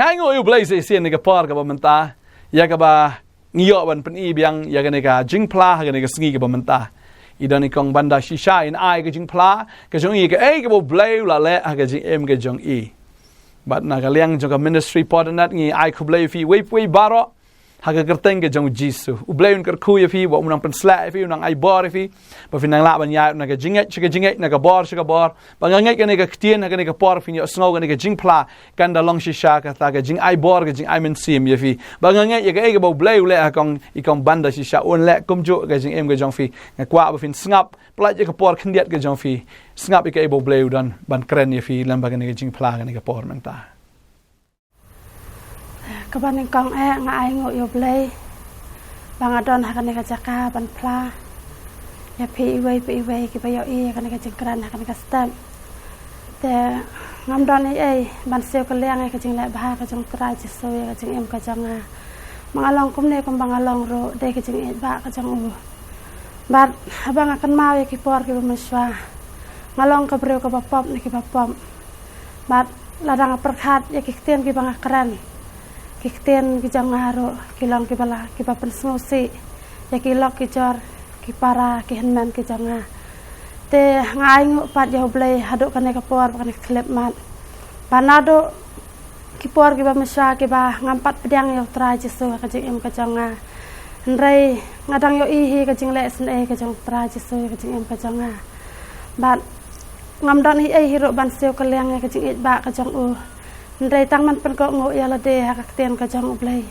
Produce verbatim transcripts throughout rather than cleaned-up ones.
Ai ngu ïa u Blei sa shisien ïa ka por kaba mynta, ïa kaba ngi ïoh ban pyni biang ïa kane ka jingphla ha kane ka sngi kaba mynta. I don i kong Banda Shisha in ai ka jingphla ka jong i, kaei kaba u Blei u la leh ha ka jingim ka jong i. Bad na ka liang jong ka ministry Podernat ngi ai khublei ïa phi uwei pa uwei baroh ha ka kyrteng ka jong u Jisu. U Blei un kyrkhu ïa phi, ba u nang pynshlur ïa phi, u nang ai bor ïa phi, ba phin nang lah ban ïaid na ka jingngeit sha ka jingngeit, na ka bor sha ka bor. Ba nga ngeit kane ka ktien ha kane ka por phin ïohsngew kane ka jingphla kan da long shisha kata ka jingai bor, ka jingai mynsiem ïa phi. Ba nga ngeit ïa kaei kaba u Blei u leh ha kong, i kong Banda Shisha, un leh kumjuh ha ka jingim ka jong phi. Nga kwah ba phin sngap, pynlait ïa ka por khyndiat ka jong phi, sngap ïa kaei ba u Blei u don ban kren ïa phi lem bad kane ka jingphla kane ka por mynta. Kaba nyngkong eh nga ai nguh ïa u Blei ba nga don ha kane ka jaka ban phla ïa phi iwei pa iwei kiba ïohi ïa kane ka jingkren ha kane ka step. Te ngam don ei ei ban siew kylliang ïa ka jingleh bha ka jong u Trai Jisu ïa ka jingim ka jong nga. Ma nga long kumne kumba nga long ruh dei ka jingïeit ba ka jong u. Bad haba nga kynmaw ïa ki por kiba mynshuwa, nga long ka briew kaba pop ne kiba pop. Bad lada nga pyrkhat ïa ki ktien kiba nga kren, ki ktien ki jong nga ruh ki long kiba la, kiba pynsngewsih ïa ki lok ki jor, ki para, ki hynmen ki jong nga. Te nga ai nguh pat ïa u Blei haduh kane ka por bad kane ka khyllipmat. Ba naduh ki por kiba mynshuwa kiba ngam pat pdiang ïa u Trai Jisu ha ka jingim ka jong nga. Hynrei nga dang ïohi hi ka jingleh sngewsih ka jong u Trai Jisu ha ka jingim ka jong nga. Bad ngam don hi ei hi ruh ban siew kylliang ïa ka jingïeit ba ka jong u. Hynrei tang ban pynkohnguh ïa lade ha ka ktien ka jong u Blei.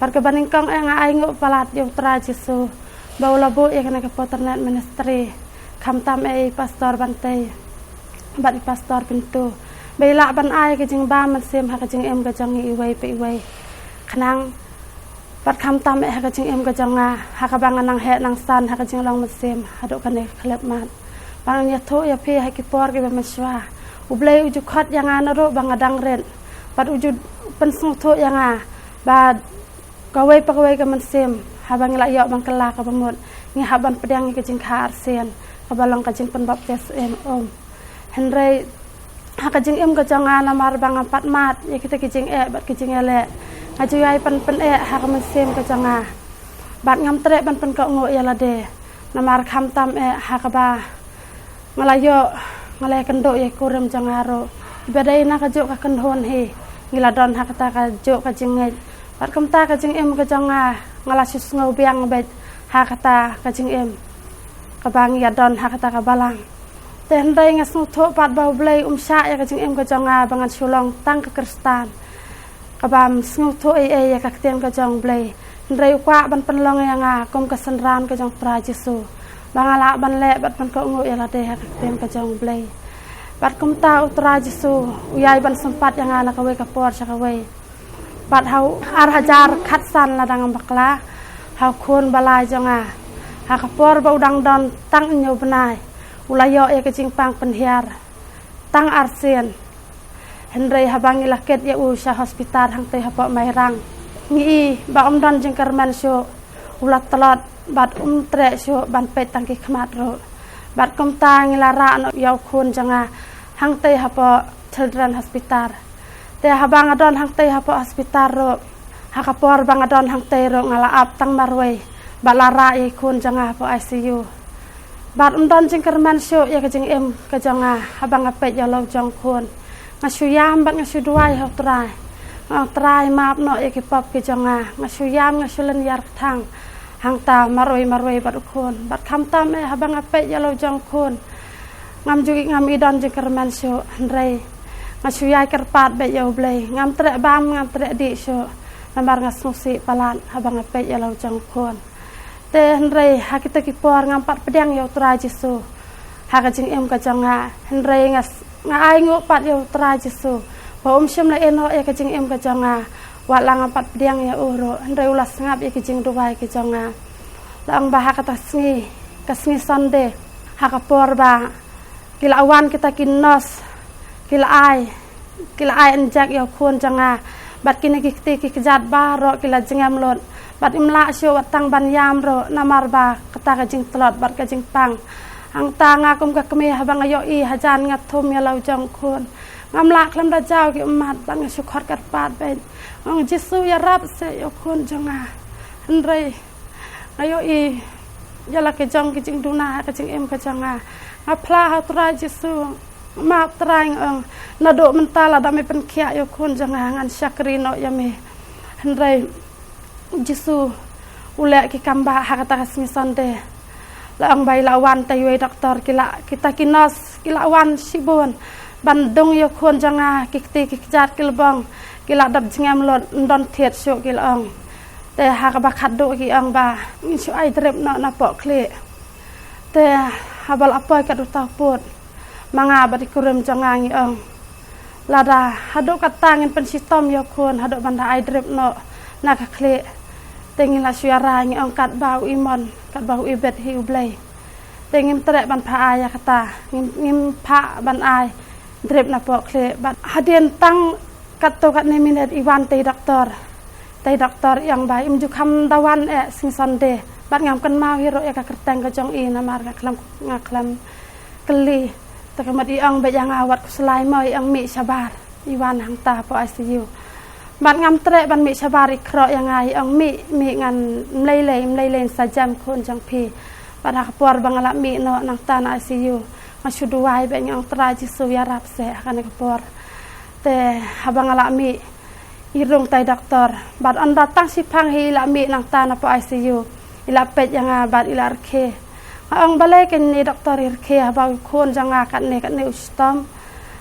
Bad kaba nyngkong eh nga ai nguh palat ïa u Trai Jisu ba u la buh ïa kane ka Podernat Ministry, khamtam eh i Pastor Bantei bad i Pastor Pintu, ba i lah ban ai ka jingbam mynsiem ha ka jingim ka jong ngi iwei pa iwei. Khnang bad khamtam eh ha ka jingim ka jong nga, ha kaba nga nang heh nang san ha ka jinglong mynsiem haduh kane ka khyllipmat. Ba ngan ïathuh ïa phi ha ki por kiba mynshuwa, u Blei u ju khot ïa nga naduh ba nga dang rit. Bad u ju pynsngewthuh ïa nga ba kawei pa kawei ka mynsiem, haba ngi la ïoh ban kylla kaba mut, ngi hap ban pdiang ïa ka jingkha arsien kaba long ka jingpynbaptis im um. Hynrei ha ka jingim ka jong nga, namar ba ngam pat mad ïa kita ki jingeh bad ki jingïaleh, nga ju ïai pynpyneh ha ka mynsiem ka jong nga. Bad ngam treh ban pynkohnguh ïa lade, namar khamtam eh ha kaba nga la ïoh, nga la ïakynduh ïa i kurim jong nga ruh, ba dei na kajuh ka kynhun hi ngi la don ha kata kajuh ka jingngeit. Bad kumta ka jingim ka jong nga, nga la shu sngew biang beit ha kata ka jingim kaba ngi ïa don ha kata ka balang. Te hynrei nga sngewthuh pat ba u Blei um shah ïa ka jingim ka jong nga ba ngan shu long tang ka Khristan kaba ym sngewthuh ei ei ïa ka ktien ka jong u Blei. Hynrei u kwah ban pynlong ïa nga kum ka synran ka jong u Trai Jisu, ba nga lah ban leh bad pynkohnguh ïa lade ha ka ktien ka jong u Blei. Bad kumta u Trai Jisu u ïai ban sympat ïa nga na kawei ka por sha kawei. Bad ha u ar hajar khatsan, lada ngam bakla, ha u khun ba lai jong nga, ha ka por ba u dang don tang hynñiew bnai, u la ïoh ïa ka jingpang pynhiar tang arsien. Hynrei haba ngi la kit ïa u sha hospital hangtei hapoh Mairang, ngi i ba um don jingkyrmen shuh, u la tlot bad um treh shuh ban peit tang ki khmat ruh. Bad kumta ngi la rah noh ïa u khun jong nga hangtei hapoh Children Hospital. Te haba nga don hangtei hapoh hospital ruh, ha ka por ba nga don hangtei ruh nga la ap tang marwei bad la rah ïa i khun jong nga hapoh I C U. Bad um don jingkyrmen shuh ïa ka jingim ka jong nga haba nga peit ïa la u jong khun. Nga shu ïam bad nga shu duwai ha u Trai. Nga ong, Trai, map noh ïa ki pop ki jong nga. Nga shu ïam, nga shu lynñiar kthang. Hangta marwei marwei bad u khun. Bad khamtam eh haba nga peit ïa la u jong khun, ngam ju, ngam i don jingkyrmen shuh, hynrei nga shu ïai kyrpad beit ïa u Blei. Ngam treh bam, ngam treh dih shuh, namar nga sngewsih palat haba nga peit ïa la u jong khun. Te hynrei ha kita ki por ngam pat pdiang ïa u Trai Jisu ha ka jingim ka jong nga. Hynrei nga s-, nga ai nguh pat ïa u Trai Jisu ba um shym la ïehnoh ïa ka jingim ka jong nga. Wat la ngam pat pdiang ïa u ruh, hynrei u la sngap ïa ki jingduwai ki jong nga. La ong ba ha kata sngi, ka sngi Sunday, ha ka por ba ki la wan kita ki nurse, ki la ai, ki la ai inject ïa u khun jong nga. Bad kine ki kti ki kjat baroh ki la jngem lut. Bad im lah shuh wat tang ban ïam ruh namar ba kata ka jingtlot bad ka jingpang. Hangta nga kum ka kmie, haba nga ïohi hajan, nga thum ïa la u jong khun. Ngam lah khlem da jaw ki ummat, bad nga shu khot kyrpad beit. Nga ong, Jisu, ïarap seh ïa u khun jong nga. Hynrei nga ïohi ïa la ki jong ki jingduna ha ka jingim ka jong nga. Nga phla ha u Trai Jisu, map Trai, nga ong, naduh mynta lada me pynkhiah ïa u khun jong nga, ngan shakri noh ïa me. Hynrei Jisu u leh ki kam ba ha kata ka sngi Sunday. La ong ba i la wan tang iwei doktor, ki la, kita ki nurse ki la wan shibun ban dung ïa u khun jong nga, ki kti ki kjat ki lbong ki la dap jngem lut, ym don thied shuh ki la ong. Te ha kaba khatduh ki ong ba ngin shu ai drip noh na poh khlieh. Te haba la poi kat uta u pud, ma nga bad i kurim jong nga ngi ong, lada haduh katta ngin pynshitom ïa u khun haduh ban da ai drip noh na ka khlieh, te ngi la shu ïarai, ngi ong, katba u imon, katba u ibit hi U Blei, te ngim treh ban phah ai ïa kata, ngim, ngim phah ban ai drip na poh khlieh. Bad hadien tang katto katne minit i wan tang i doktor. Tang i doktor i ong ba im ju kham da wan eh sngi Sunday. Bad ngam kynmaw hi ruh ïa ka kyrteng ka jong i, namar nga khlem, nga khlem kylli. Te ka mut i ong beit ïa nga, wat khuslai mo, i ong mih shabar. I wan hangta hapoh I C U. Bad ngam treh ban mih shabar, i khroh ïa nga, i ong mih, mih, ngan, ym lei lei, ym lei lei, sa jem khun jong phi. Bad ha ka por ba nga la mih noh nangta na I C U, nga shu duwai beit, nga ong, Trai Jisu, ïarap seh ha kane ka por. Te haba nga la mih, i rung tang i doktor. Bad ynda tang shiphang hi i la mih nangta na poh I C U, i la peit ïa nga bad i la rkhie. Nga ong, balei kane i doktor i rkhie haba u khun jong nga katne katne u shitom?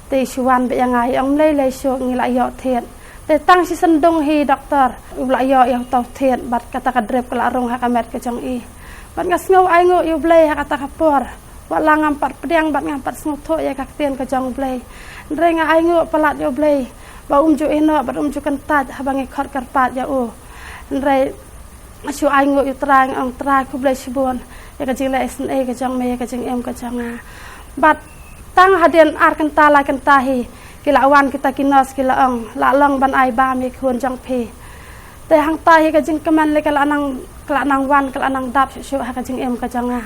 Te i shu wan beit ïa nga, i ong, ym lei lei shuh, ngi la ïoh thied. Te tang shisien dung hi i doktor u la ïoh ïa uta u thied, bad kata ka drip ka la rung ha ka met ka jong i. Bad nga sngew ainguh ïa U Blei ha kata ka por. Wat la ngam pat pdiang bad ngam pat sngewthuh ïa ka ktien ka jong U Blei, hynrei nga ainguh palat ïa U Blei ba um ju ïehnoh bad um ju kyntait haba ngi khot kyrpad ïa u. Hynrei nga shu ainguh ïa u Trai, nga ong, Trai, khublei shibun ïa ka jingleh isynei ka jong me ïa ka jingim ka jong nga. Bad tang hadien ar kynta lai kynta hi, ki la wan kita ki nurse, ki la ong, la long ban ai bam ïa i khun jong phi. Te hangta hi ka jingkmen lei ka la nang, ka la nang wan, ka la nang dap shuh shuh ha ka jingim ka jong nga.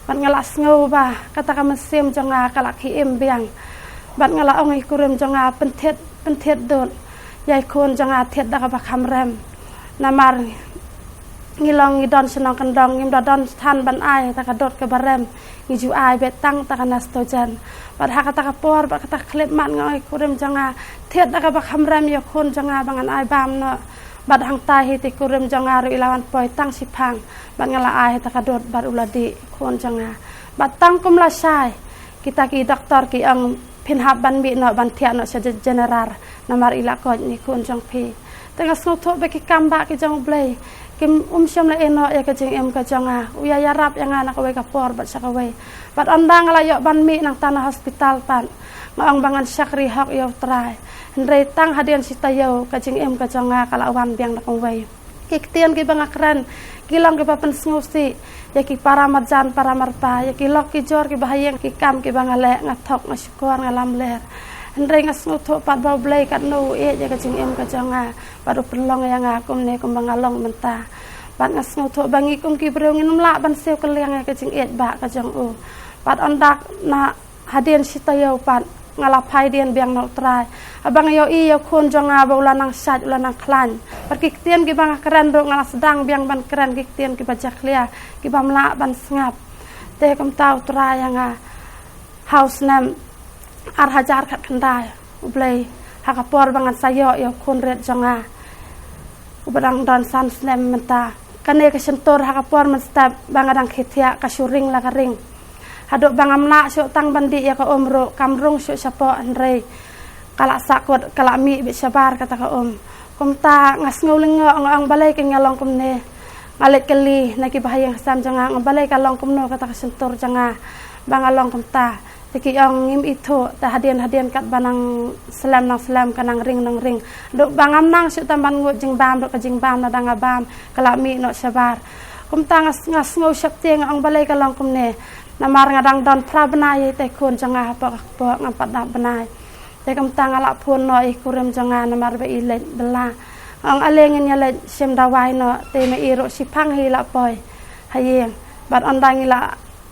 Bad nga la sngew ba kata ka mynsiem jong nga ka la khie im biang. Bad nga la ong ïa i kurim jong nga, pynthied, pynthied dud ïa i khun jong nga, thied da kaba kham rem. Namar ngi long ngi don shnong kyndong, ngim da don than ban ai ta ka dud kaba rem, ngi ju ai beit tang ta ka Nestogen. Bad ha kata ka por, bad kata ka khyllipmat, nga ong ïa i kurim jong nga, thied da kaba kham rem ïa u khun jong nga ba ngan ai bam noh. Bad hangta hi te i kurim jong nga ruh i la wan poi tang shiphang, bad nga la ai ta ka dud bad u la dih u khun jong nga. Bad tang kum lashai, kita ki doktor ki ong, phin hap ban mih noh ban thiah noh sha je-, general, namar i la koit na i khun jong phi. Te nga sngewthuh ba ki kam ba ki jong U Blei kim, um shym la ïehnoh ïa ka jingim ka jong nga. U ïa ïarap ïa nga na kawei ka por bad sha kawei. Bad ynda nga la ïoh ban mih nangta na hospital pat, nga ong ba ngan shakri hok ïa u Trai. Hynrei tang hadien shi taïew ka jingim ka jong nga ka la wan biang na kumwei. Ki ktien kiba nga kren ki long kiba pynsngewsih ïa ki para marjan para marpa, ïa ki lok ki jor kiba ha ïing, ki kam kiba nga leh, nga thok, nga shukor, nga lamler. Hynrei nga sngewthuh pat ba U Blei katno u ïeit ïa ka jingim ka jong nga, bad u pynlong ïa nga kumne kumba nga long mynta. Bad nga sngewthuh ba ngi kum ki briew ngim lah ban siew kylliang ïa ka jingïeit ba ka jong u. Bad ynda na hadien shi taïew pat, nga la phai dien biang na u Trai. Haba nga ïohi ïa u khun jong nga ba u la nang shait, u la nang khlaiñ. Bad ki ktien kiba nga kren ruh nga la sdang biang ban kren ki ktien kiba jakhlia, kibym lah ban sngap. Te kumta u Trai ïa nga ha u snem ar hajar khatkhyndai. U Blei, ha ka por ba ngan sa ïoh ïa u khun rit jong nga, uba dang don san snem mynta. Kane ka shyntur ha ka por mynstep ba nga dang khie thiah ka shu ring la ka ring. Haduh ba ngam lah shuh tang ban dih ïa ka um ruh, kam rung shuh shapoh, hynrei ka la sahkut, ka la mih beit shabar kata ka um. Kumta nga sngew lyngngoh, nga ong balei kein nga long kumne. Nga leit kylli na kiba ha ïing ha sem jong nga, nga ong balei ka long kumno kata ka shyntur jong nga ba nga long kumta. Te ki ong ngim ithuh, te hadien hadien katba nang slem nang slem ka nang ring nang ring. Haduh ba ngam nang shuh tam ban ngut jingbam, ruh ka jingbam lada nga bam ka la mih noh shabar. Kumta nga s-, nga sngew sheptieng, nga ong balei ka long kumne. Namar nga dang don phra bnai ïa ita i khun jong nga hapoh ka kpoh, ngam pat dap bnai. Te kumta nga la phone noh ïa i kurim jong nga namar ba i leit bylla. Nga ong ale ngin ïa leit shim dawai noh, te ma i ruh shiphang hi la poi ha ïing. Bad ynda ngi la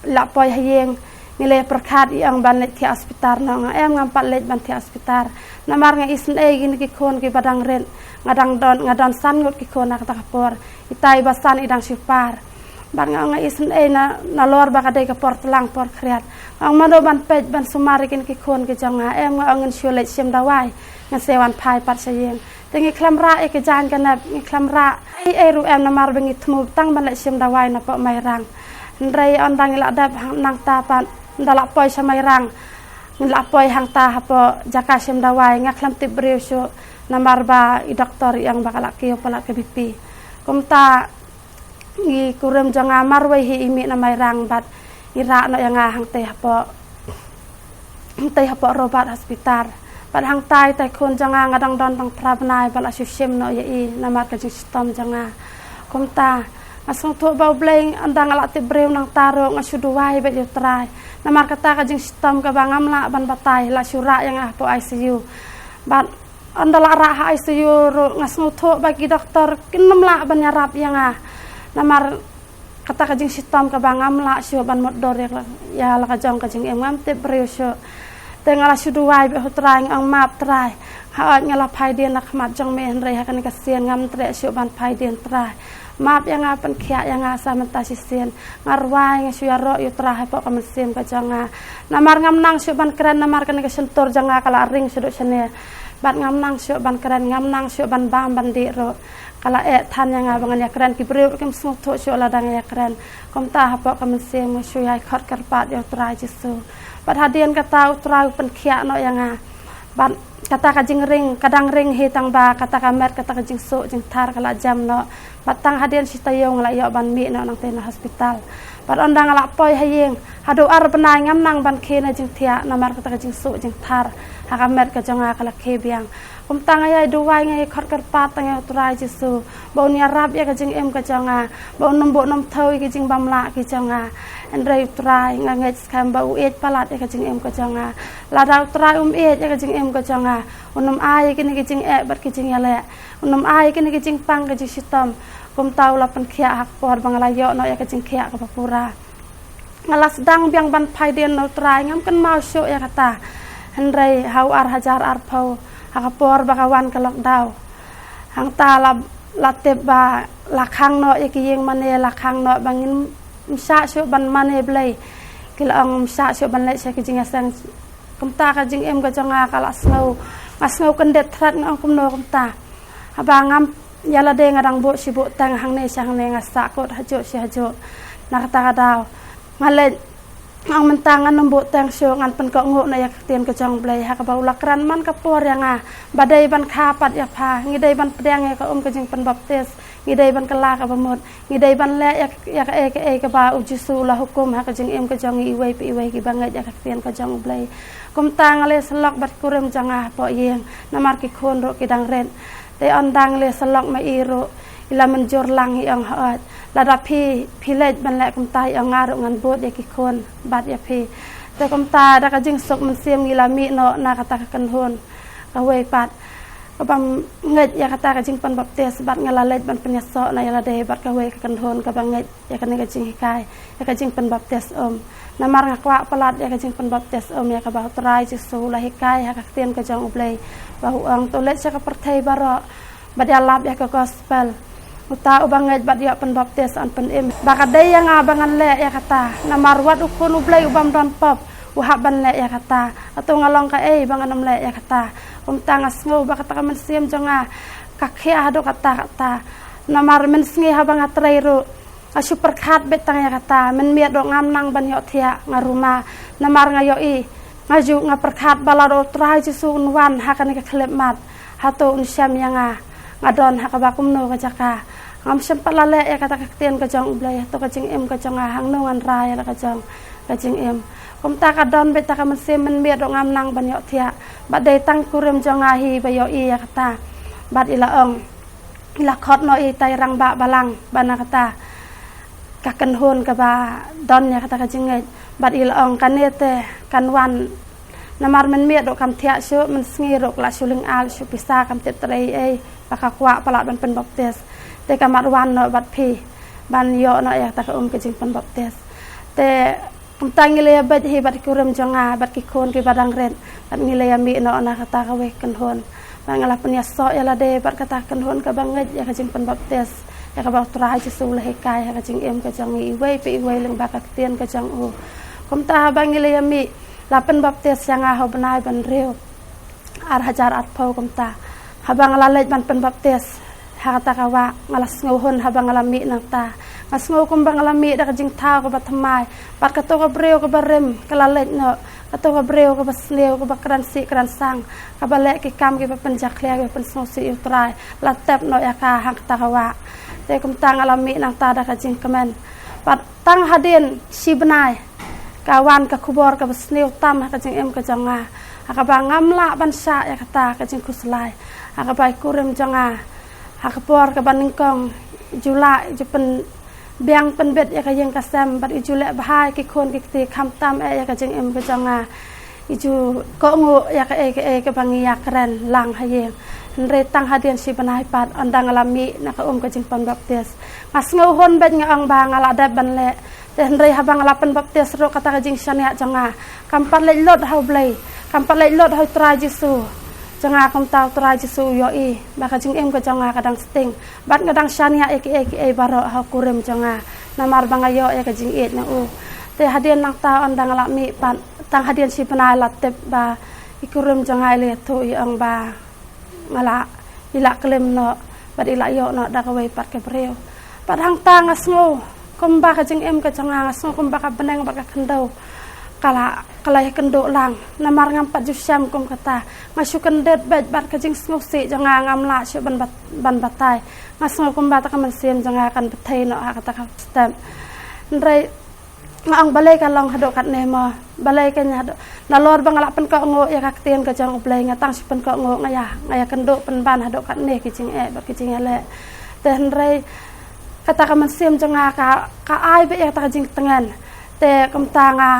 la poi ha ïing, Ngi la pyrkhat i ong ban leit thiah hospital, nga ong em, ngam pat leit ban thiah hospital. Namar nga isynei ïa kine ki khun kiba dang rit, nga dang don, nga don san ngut ki khun ha kata ka por. Itai ba san i dang shu par. Bad nga ong nga isynei na, nalor ba ka dei ka por tlang por khriat. Nga ong mano ban peit ban sumar ïa kine ki khun ki jong nga, em, nga ong ngin shu leit shim dawai. Ngin sa wan phai pat sha ïing. Te ngi khlem rah ïa ka jaiñ ka nep, ngi khlem rah ei ei ruh em, namar ba ngi thmu tang ban leit shim dawai na poh Mairang. Hynrei ynda ngi la dep hang nangta pat, ynda la poi sha Mairang, ngi la poi hangta hapoh jaka shim dawai, nga khlem tip briew shuh, namar ba i doktor i ong ba ka la kiew palat ka B P. Kumta i kurim jong nga marwei hi i mih na Mairang bad i rah noh ïa nga hangtei hapoh, hangtei hapoh Robert Hospital. Bad hangtai tai khun jong nga, nga dang don tang phra bnai bad la shu shim noh ïa i namar ka jingshitom jong nga. Kumta nga sngewthuh ba U Blei, ynda nga la tip briew nangta ruh nga shu duwai bad ïa U Trai. Namar kata ka jingshitom kaba ngam lah ban batai la shu rah ïa nga hapoh I C U. Bad ynda la rah ha I C U ruh nga sngewthuh ba ki doktor kin nym lah ban ïarap ïa nga. Namar kata ka jingshitom kaba ngam lah shuh ban mutdur ïa la, ïa la ka jong ka jingim, ngam tip briew shuh. Te nga la shu duwai bad U Trai, nga ong map Trai. Hooid nga la phai dien na khmat jong me, hynrei ha kane ka sien ngam treh shuh ban phai dien Trai. Map ïa nga, pynkhiah ïa nga sa mynta shisien. Nga rwai, nga shu ïaroh ïa U Trai hapoh ka mynsiem ka jong nga. Namar ngam nang shuh ban kren, namar kane ka shyntur jong nga ka la ring shaduh shane. Bad ngam nang shuh ban kren, ngam nang shuh ban bam ban dih ruh. Ka la eh than ïa nga ba ngan ïakren, ki briew kim sngewthuh shuh lada nga ïakren. Kumta hapoh ka mynsiem nga shu ïai khot kyrpad ïa U Trai Jisu. Bad hadien kata U Trai u pynkhiah noh ïa nga. Bad kata ka jingring, ka dang ring hi tang ba kata ka met, kata ka jingsuh jingthar ka la jem noh. Bad tang hadien shi taïew nga la ïoh ban mih noh nangtei na hospital. Bad ynda nga la poi ha ïing, haduh ar bnai ngam nang ban khie na jingthiah, namar kata ka jingsuh jingthar ha ka met ka jong nga ka la khie biang. Kumta nga ïai duwai, nga ïai khot kyrpad tang ïa U Trai Jisu ba un ïarap ïa ka jingim ka jong nga, ba un nym buh nym thew ïa ki jingbymlah ki jong nga. Hynrei U Trai, nga ngeit skhem ba u ïeit palat ïa ka jingim ka jong nga. Lada U Trai um ïeit ïa ka jingim ka jong nga, un nym ai ïa kine ki jingeh bad ki jingïaleh, un nym ai ïa kine ki jingpang ki jingshitom. Kumta u la pynkhiah ha ka por ba nga la ïoh noh ïa ka jingkhiah kaba pura. Nga la sdang biang ban phai dien na U Trai, ngam kynmaw shuh ïa kata. Hynrei ha u ar hajar arphew, ha ka por ba ka wan ka lockdown, hangta la, la tip ba la khang noh ïa ki ïing mane, la khang noh ba ngim shah shuh ban mane Blei. Ki la ong ym shah shuh ban leit sha ki jingïaseng. Kumta ka jingim ka jong nga ka la sngew, nga sngew kyndit thret, nga ong kumno kumta. Haba ngam ïa lade, nga dang buh shi buhteng hangne sha hangne, nga sah kut hajuh shi hajuh. Na kata ka daw nga leit, nga ong mynta ngan nym buhteng shuh, ngan pynkohnguh noh ïa ka ktien ka jong U Blei. Ha kaba u la kren man ka por ïa nga ba dei ban kha pat ïa pha, ngi dei ban pdiang ïa ka um ka jingpynbaptis, ngi dei ban kylla kaba mut, ngi dei ban leh ïa, ïa kaei kaei kaba U Jisu u la hukum ha ka jingim ka jong ngi iwei pa iwei kiba ngeit ïa ka ktien ka jong U Blei. Kumta nga leit syllok bad kurim jong nga hapoh ïing, namar ki khun ruh ki dang rit. Te ynda nga leit syllok ma i ruh, i la mynjur lang, i ong hooid, lada phi, phi leit ban leh kumta, i ong, nga ruh ngan bud ïa ki khun bad ïa phi. Te kumta da ka jingsuk mynsiem ngi la mih noh na kata ka kynhun kawei pat, kabym ngeit ïa kata ka jingpynbaptis, bad nga la leit ban pynïasoh noh ïa lade bad kawei ka kynhun kaba ngeit ïa kane ka jinghikai ïa ka jingpynbaptis um. Namar nga kwah palat ïa ka jingpynbaptis um, ïa kaba U Trai Jisu u la hikai ha ka ktien ka jong U Blei, ba u ong, to leit sha ka pyrthei baroh bad ïalap ïa ka gospel. Uta uba ngeit bad ïoh pynbaptis yn pynim. Ba ka dei ïa nga ba ngan leh ïa kata, namar wat u Khun U Blei u bym don pop u hap ban leh ïa kata. Hato nga long kaei ba ngan ym leh ïa kata? Kumta nga sngew ba kata ka mynsiem jong nga ka khia haduh katta katta. Namar mynsngi haba nga trei ruh, nga shu pyrkhat beit tang ïa kata, mynmiet ruh ngam nang ban ïohthiah, nga ruma. Namar nga ïohi, nga ju, nga pyrkhat ba lada U Trai Jisu un wan ha kane ka khyllipmat, hato un shem ïa nga, nga don ha kaba kumno ka jaka? Ngam shym pat la leh ïa kata ka ktien ka jong U Blei, hato ka jingim ka jong nga hangno ngan rai ïa la ka jong ka jingim? Kumta ka don beit ta ka mynsiem, mynmiet ruh ngam nang ban ïohthiah. Bad dei tang kurim jong nga hi ba ïohi ïa kata. Bad i la ong, i la khot noh itai rangbah balang ba na kata ka kynhun kaba don ïa kata ka jingngeit. Bad i la ong, kane te kan wan, namar mynmiet ruh kam thiah shuh, mynsngi ruh ka la shu lyngngoh shuh, pisa kam tip trei ei, ba ka kwah palat ban pynbaptis. Te ka mat wan noh bad phi ban ïoh noh ïa kata ka um ka jingpynbaptis. Te Kumta ngi la ïa beit hi bad ki kurim jong nga bad ki khun kiba dang rit, bad ngi la ïa mih noh na kata kawei ka kynhun. Bad nga la pynïasoh ïa lade bad kata ka kynhun kaba ngeit ïa ka jingpynbaptis, ïa kaba U Trai Jisu u la hikai ha ka jingim ka jong ngi iwei pa iwei lyngba ka ktien ka jong u. Kumta haba ngi la ïa mih, la pynbaptis ïa nga ha u bnai ba hynriew ar hajar arphew. Kumta haba nga la leit ban pynbaptis ha kata ka wah, nga la sngewhun haba nga la mih nangta. Nga sngew kumba nga la mih da ka jingthaw kaba thymmai. Bad kato ka briew kaba rim ka la leit noh, kato ka briew kaba sniew, kaba kren sih kren sang, kaba leh ki kam kiba pynjakhlia, kiba pynsngewsih ïa U Trai, la tep noh ïa ka ha kata ka wah. Te kumta nga la mih nangta da ka jingkmen. Bad tang hadien shi bnai, ka wan ka khubor kaba sniew tam ha ka jingim ka jong nga, ha kaba ngam lah ban shah ïa kata ka jingkhuslai. Ha kaba i kurim jong nga, ha ka por kaba nyngkong, i ju lah i ju pynbiang pynbit ïa ka ïing ka sem bad i ju leh bha ïa ki khun ki kti, khamtam eh ïa ka jingim ka jong nga. I ju kohnguh ïa kaei kaei kaba ngi ïa kren lang ha ïing. Hynrei tang hadien shi bnai pat, ynda nga la mih na ka um ka jingpynbaptis, nga sngewhun beit, nga ong ba nga la dep ban leh. Te hynrei haba nga la pynbaptis ruh, kata ka jingshaniah jong nga kam pat leit lut ha U Blei, kam pat leit lut ha U Trai Jisu jong nga. Kumta U Trai Jisu u ïohi ba ka jingim ka jong nga ka dang sting, bad nga dang shaniah ïa kiei kiei baroh ha u kurim jong nga, namar ba nga ïoh ïa ka jingïeit na u. Te hadien nangta, ynda nga la mih pat, tang hadien shi bnai la tip ba i kurim jong nga i la ïathuh, i ong ba nga la, i la klim noh bad i la ïoh noh da kawei pat ka briew. Bad hangta nga sngew kumba ka jingim ka jong nga, nga sngew kumba ka bneng bad ka khyndew ka la, ka la ïakynduh lang, namar ngam pat ju shem kum kata. Nga shu kyndit beit bad ka jingsngewsih jong nga, ngam lah shuh ban bat-, ban batai. Nga sngew kumba kata ka mynsiem jong nga kan bthei noh ha kata ka step. Hynrei nga ong, balei ka long haduh katne mo? Balei ka nya haduh? Nalor ba nga la pynkohnguh ïa ka ktien ka jong U Blei, nga tang shu pynkohnguh, nga ïa, nga ïakynduh pynban haduh katne ki jingeh bad ki jingïaleh. Te hynrei kata ka mynsiem jong nga ka, ka ai beit ïa kata ka jingtngen. Te kumta nga,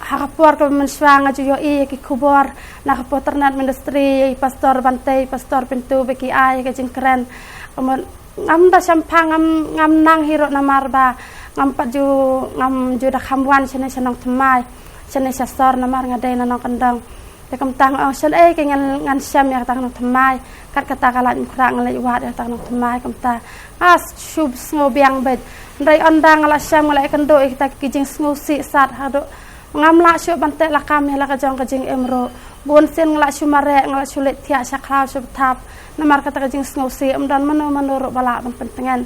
ha ka por kaba mynshuwa nga ju ïohi ïa ki khubor na ka Paternet Ministry, i Pastor Bantei, Pastor Pintu, ba ki ai ka jingkren. Ka mut ngam da shemphang, ngam, ngam nang hi ruh namar ba ngam pat ju, ngam ju da kham wan shane sha nongthymmai, shane sha sor, namar nga dei na nongkyndong. Te kumta nga ong, shen ei ke ngan, ngan shem ïa kata ka nongthymmai, kat kata ka lait mukhrah ngan leit wad ïa kata ka nongthymmai. Kumta nga shu sngew biang beit. Hynrei ynda nga la shem, nga la ïakynduh ïa kita ki jingsngewsih sat haduh ngam lah shuh ban teh lakam ïa la ka jong ka jingim ruh. Bun sien nga la shu mareh, nga la shu leit thiah sha khlaw sha bthap, namar kata ka jingsngewsih, ym don mano mano ruh ba lah ban pyntngen.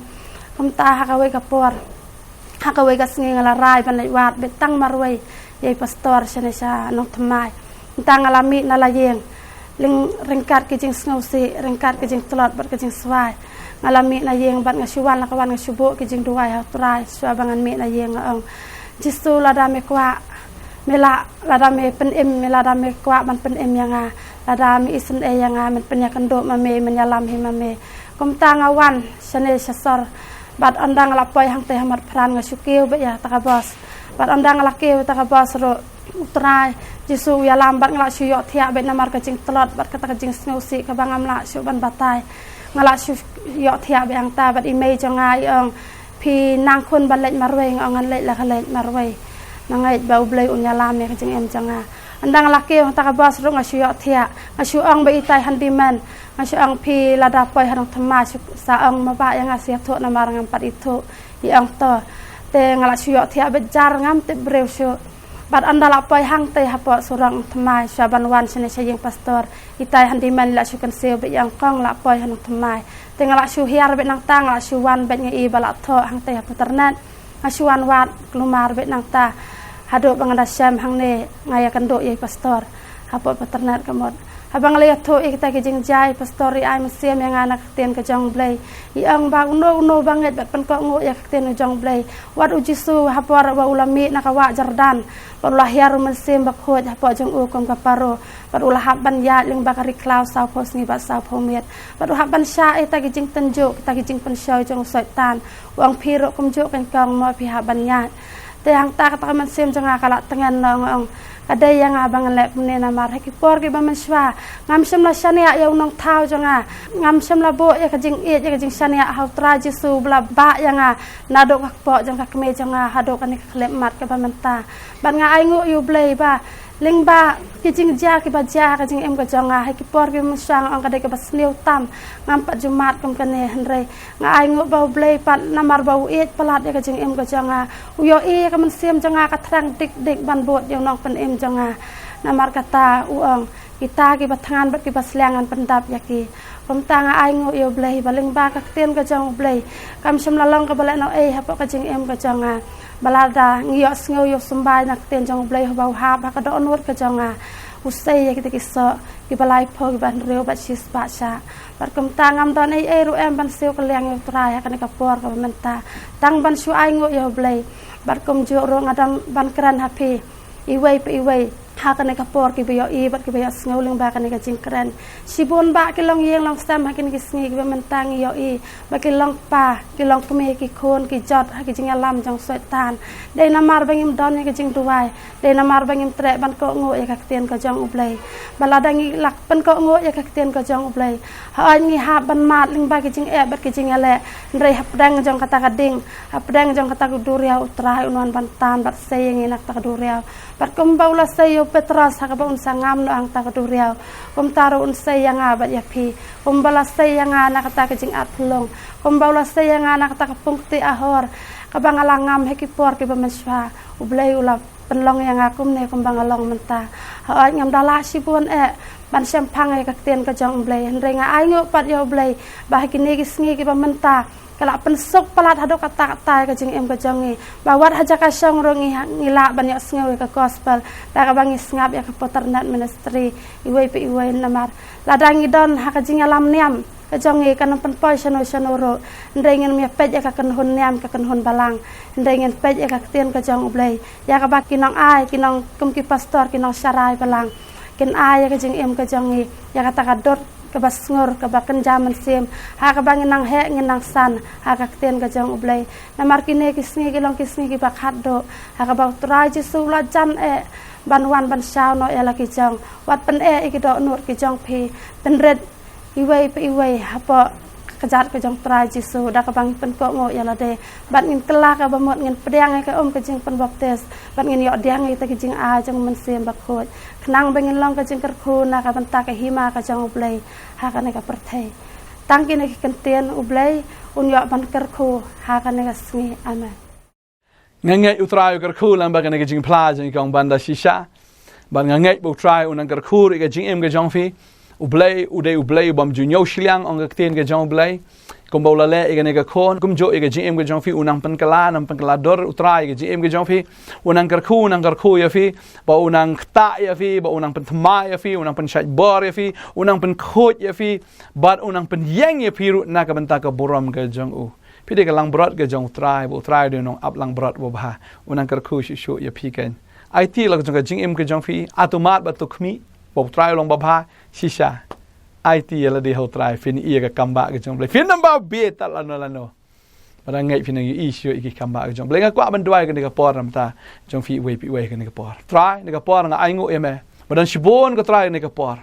Kumta ha kawei ka por, ha kawei ka sngi, nga la rai ban leit wad beit tang marwei ïa i Pastor shane sha nongthymmai. Kumta nga la mih na la ïing, lyng-, ryngkat ki jingsngewsih, ryngkat ki jingtlot bad ki jingswai. Nga la mih na ïing bad nga shu wan la ka wan, nga shu buh ki jingduwai ha U Trai. Shuwa ba ngan mih na ïing nga ong, Jisu, lada me kwah, me lah, lada me pynim, me, lada me kwah ban pynim ïa nga, lada me isynei ïa nga, men pynïakynduh ma me, men ïalam hi ma me. Kumta nga wan shane sha sor. Bad ynda nga la poi hangtei ha Motphran, nga shu kiew beit ïa kata ka bos. Bad ynda nga la kiew ïa kata ka bos ruh, U Trai Jisu u ïalam bad nga la shu ïohthiah beit namar ka jingtlot bad kata ka jingsngewsih kaba ngam lah shuh ban batai. Nga la shu ïohthiah beit hangta bad i mei jong nga i ong, phi nang khun ban leit marwei? Nga ong, ngan leit la ka leit marwei. Nga ngeit ba U Blei un ïalam ïa ka jingim jong nga. Ynda nga la kiew hangta ka bos ruh nga shu ïohthiah. Nga shu ong beit itai handyman, nga shu ong, phi lada poi ha nongthymmai shu sa ong maba ïa nga, sa ïathuh namar ngam pat ithuh. I ong, to. Te nga la shu ïohthiah beit jar, ngam tip briew shuh. Bad ynda la poi hangtei hapoh surok nongthymmai, shuwa ban wan shane sha ïing Pastor, itai handyman i la shu kynshew beit, i ong, kong, la poi ha nongthymmai. Te nga la shu hiar beit nangta, nga la shu wan beit, nga i ba la thoh hangtei ha Paternet. Nga shu wan wad kulmar beit nangta haduh ba nga da shem hangne, nga ïakynduh ïa i Pastor hapoh Paternet ka mut. Haba nga la ïathuh ïa kita ki jingjia, i Pastor i ai mynsiem ïa nga na ka ktien ka jong U Blei. I ong ba uno uno ba ngeit bad pynkohnguh ïa ka ktien ka jong U Blei, wat u Jisu ha por ba u la mih na ka wah Jordan, bad u la hiar u Mynsiem Bakhuid hapoh jong u kum ka paro, bad u la hap ban ïaid lyngba ka ri khlaw sawphew sngi bad sawphew miet, bad u hap ban shah ïa kita ki jingtynjuh, kita ki jingpynshoi jong u Soitan. U ong, phi ruh kumjuh, kong, mo, phi hap ban ïaid. Te hangta kata ka mynsiem jong nga ka la tngen noh, nga ong, Ka dei ïa nga ba ngan leh kumne namar ha ki por kiba mynshuwa ngam shym la shaniah ïa u nongthaw jong nga. Ngam shym la buh ïa ka jingïeit ïa ka jingshaniah ha u Trai Jisu ba la bah ïa nga naduh ka kpoh jong ka kmie jong nga haduh kane ka khyllipmat kaba mynta. Bad nga ainguh ïa u Blei ba lyngba ki jingjia kiba jia ha ka jingim ka jong nga ha ki por kiba mynshuwa nga ong ka dei kaba sniew tam, ngam pat ju mad kum kane, hynrei nga ainguh ba u Blei pat namar ba u ïeit palat ïa ka jingim ka jong nga. U ïohi ïa ka mynsiem jong nga ka thrang dik dik ban bud ïa u Nongpynim jong nga. Namar kata u ong, kita kiba thngan bad kiba sliang ngan pyndap ïa ki. Kumta nga ainguh ïa u Blei ba lyngba ka ktien ka jong u Blei kam shym la long kaba lehnohei hapoh ka jingim ka jong nga. Ba lada ngi ïohsngew ïa u symbai na ka ktien jong u Blei haba u hap ha ka dohnud ka jong nga, u sei ïa kita ki soh kiba laiphew kiba hynriew bad shispah shah. Bad kumta ngam don ei ei ruh em ban siew kylliang ïa u Trai ha kane ka por kaba mynta, tang ban shu ainguh ïa u Blei. Bad kumjuh ruh nga don ban kren ha phi iwei pa iwei ha kane ka por, kiba ïohi bad kiba ïohsngew lyngba kane ka jingkren. Shibun bah ki longïing longsem ha kine ki sngi kiba mynta ngi ïohi ba ki long kpa ki long kmie, ki khun ki jot ha ki jingïalam jong Soitan. Dei namar ba ngim don ïa ka jingduwai, dei namar ba ngim treh ban kohnguh ïa ka ktien ka jong u Blei. Ba lada ngi la pynkohnguh ïa ka ktien ka jong u Blei, hooid ngi hap ban mad lyngba ki jingeh bad ki jingïaleh, hynrei hapdeng jong kata ka ding, hapdeng jong kata ka duriaw u Trai un wan ban tan bad sei ïa ngi na kata ka duriaw. Bad kumba u la sei ïa u Petros ha kaba un sa ngam noh ha kata ka duriaw, kumta ruh un sei ïa nga bad ïa phi. Kumba la sei ïa nga na kata ka jingat phyllung, kumba u la sei ïa nga na kata ka pung kti ahor kaba nga la ngam ha ki por kiba mynshuwa, u Blei u la pynlong ïa nga kumne kumba nga long mynta. Hooid ngam da lah shibun eh ban shemphang ïa ka ktien ka jong u Blei, hynrei nga ainguh pat ïa u Blei ba ha kine ki sngi kiba mynta ka la pynsuk palat haduh katta katta ïa ka jingim ka jong ngi. Ba wat ha jaka shong ruh ngi ha, ngi lah ban ïohsngew ïa ka gospel da kaba ngi sngap ïa ka Paternet Ministry iwei pa iwei namar lada ngi don ha ka jingïalam niam ka jong ngi kan ym pynpoi shano shano ruh. Hynrei ngin ym ïa peit ïa ka kynhun niam ka kynhun balang, hynrei ngin peit ïa ka ktien ka jong u Blei. Ïa kaba ki nongai, ki nong, kum ki pastor, ki nongsharai balang kin ai ïa ka jingim ka jong ngi ïa kata ka dur kaba sngur kaba kynja mynsiem ha kaba ngin nang heh ngin nang san ha ka ktien ka jong u Blei. Namar kine ki sngi ki long ki sngi kiba khatduh ha kaba u Trai Jisu u la jan eh ban wan ban shaw noh ïa la ki jong. Wat pyneh ïa ki dohnud ki jong phi, pynrit iwei pa iwei hapoh ka kjat ka jong u Trai Jisu da kaba ngi pynkohnguh ïa lade bad ngin kylla kaba mut, ngin pdiang ïa ka um ka jingpynbaptis bad ngin ïoh pdiang ïa kita ki jingai jong u Mynsiem Bakhuid khnang ba ngin long ka jingkyrkhu na ka bynta ka hima ka jong u Blei ha kane ka pyrthei. Tang kine ki kyntien, u Blei un ïoh ban kyrkhu ha kane ka sngi. Amen. Nga ngeit u Trai u kyrkhu lang bad kane ka jingphla jong i kong Banda shisha. Bad nga ngeit ba u Trai u nang kyrkhu ruh ïa ka jingim ka jong phi. U Blei u dei u Blei u bym ju ñiew shiliang, ong ka ktien ka jong u Blei. Kumba u la leh ïa kane ka khun, kumjuh ïa ka jingim ka jong phi, u nang pynkylla, nang pynkylla dur u Trai ïa ka jingim ka jong phi. U nang kyrkhu, u nang kyrkhu ïa phi, ba u nang ktah ïa phi, ba u nang pynthymmai ïa phi, u nang pynshait bor ïa phi, u nang pynkhuid ïa phi, bad u nang pynïeng ïa phi ruh na ka bynta ka burom ka jong u. Phi dei ka langbrot ka jong u Trai, ba u Trai u dei u nongap langbrot uba bha. U nang kyrkhu shuh shuh ïa phi keiñ. Aiti la ka jong ka jingim ka jong phi, atu mad bad atu khmih, ba u Trai u long ba bha shisha. Aiti ïa lade ha u Trai, phin ïohi ïa ka kam ba ka jong u Blei. Phin ym ba bieit tad lano lano. Bad nga ngeit phin nang ïohi shuh ïa ki kam ba ka jong u Blei. Nga kwah ban duwai kane ka por namar ta jong phi iwei pa iwei kane ka por. Trai, kane ka por nga ainguh ïa me ba don shibun ko Trai kane ka por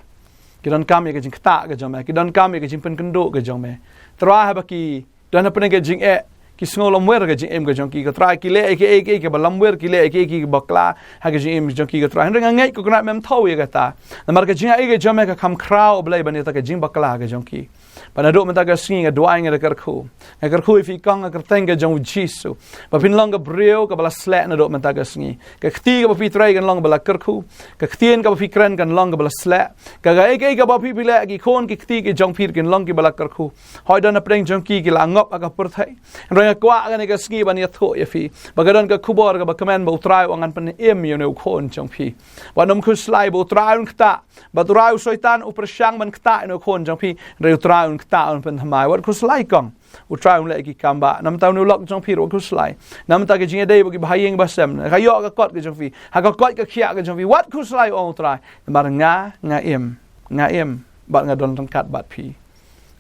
ki donkam ïa ka jingktah ka jong me, ki donkam ïa ka jingpynkynduh ka jong me. Trai, haba ki don hapdeng ka jingeh, ki sngew lamwir ka jingim ka jong ki, ko Trai, ki leh ïa kiei kiei kiba lamwir, ki leh ïa kiei kiei kiba bakla ha ka jingim jong ki, ko Trai. Hynrei nga ngeit ko Kynrad mem thaw ïa kata. Namar ka jingaiei ka jong me ka kham khraw, Blei, ban ïa kata ka jingbakla ka jong ki. Bad naduh mynta ka sngi nga duwai, nga da kyrkhu, nga kyrkhu ïa phi kong ha ka kyrteng ka jong u Jisu, ba phin long ka briew kaba la sleh naduh mynta ka sngi. Ka kti kaba phi trei kan long kaba la kyrkhu. Ka ktien kaba phi kren kan long kaba la sleh. Ka, kaei kaei kaba phi, phi leh, ki khun ki kti ki jong phi kin long kiba la kyrkhu. Hooid don hapdeng jong ki ki la ngop ha ka pyrthei. Hynrei nga kwah kane ka sngi ban ïathuh ïa phi ba ka don ka khubor kaba kmen ba u Trai u ong ngan pynim ïa une u khun jong phi. Wat nym khuslai ba u Trai un ktah, ba u Trai, u Soitan u pyrshang ban ktah ïa une u khun jong phi. Hynrei u Trai un ktah, un pynthymmai. Wat khuslai kong. U Trai un leh ïa ki kam ba. Namar ta une u lok jong phi ruh wat khuslai. Namar ta ka jingïadei bad kiba ha ïing ba sem, ha ka ïoh ka kot ka jong phi, ha ka koit ka khiah ka jong phi, wat khuslai, ong u Trai. Namar nga, nga im, nga im bad nga don ryngkat bad phi.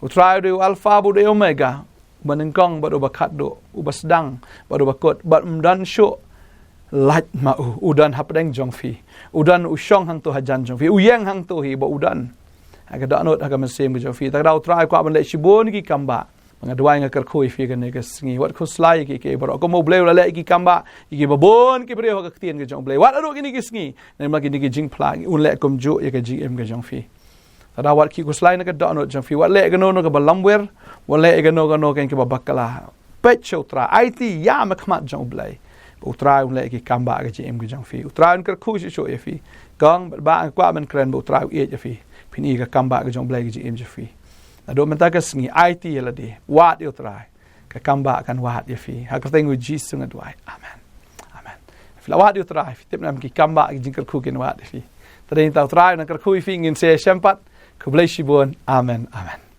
U Trai u dei u Alpha bad u dei Omega, uba nyngkong bad uba khatduh, uba sdang bad uba kut, bad ym don shuh lait ma u, u don hapdeng jong phi. U don u shong hangto hajan jong phi. U ïeng hangto hi ba u don. Ha ka dohnud ha ka mynsiem ka jong phi. Te lada u Trai u kwah ban leh shibun ki kambah, ba nga duwai nga kyrkhu ïa phi kane ka sngi. Wat khuslai ïa kiei kiei baroh. Kumba u Blei u la leh ïa ki kambah ïa kiba bun ki briew ha ka ktien ka jong u Blei. Wat haduh kine ki sngi, namar kine ki jingphla un leh kumjuh ïa ka jingim ka jong phi. Te lada wat ki khuslai na ka dohnud jong phi, wat leh kano kano kaba lamwir, wat leh kano kano kaba bakla. Peit sha u Trai, aiti ïa ma khmat jong u Blei. Ba u Trai un leh ki kambah ka jingim ka jong phi. U Trai un kyrkhu shuh shuh ïa phi. Kong, bad bah, nga kwah ban kren ba u Trai u ïeit ïa phi. Phin ïohi ka kambah ka jong u Blei ka jingim jong phi. Naduh mynta ka sngi, aiti ïa lade. Wad ïa u Trai. Ka kambah kan wad ïa phi. Ha ka kyrteng u Jisu nga duwai. Amen. Amen. Phi la wad ïa u Trai, phi tip ne em, ki kambah ki jingkyrkhu kin wad ïa phi. Te dei mynta u Trai un nang kyrkhu ïa phi, ngin sa ïashem pat. Khublei shibun. Amen. Amen.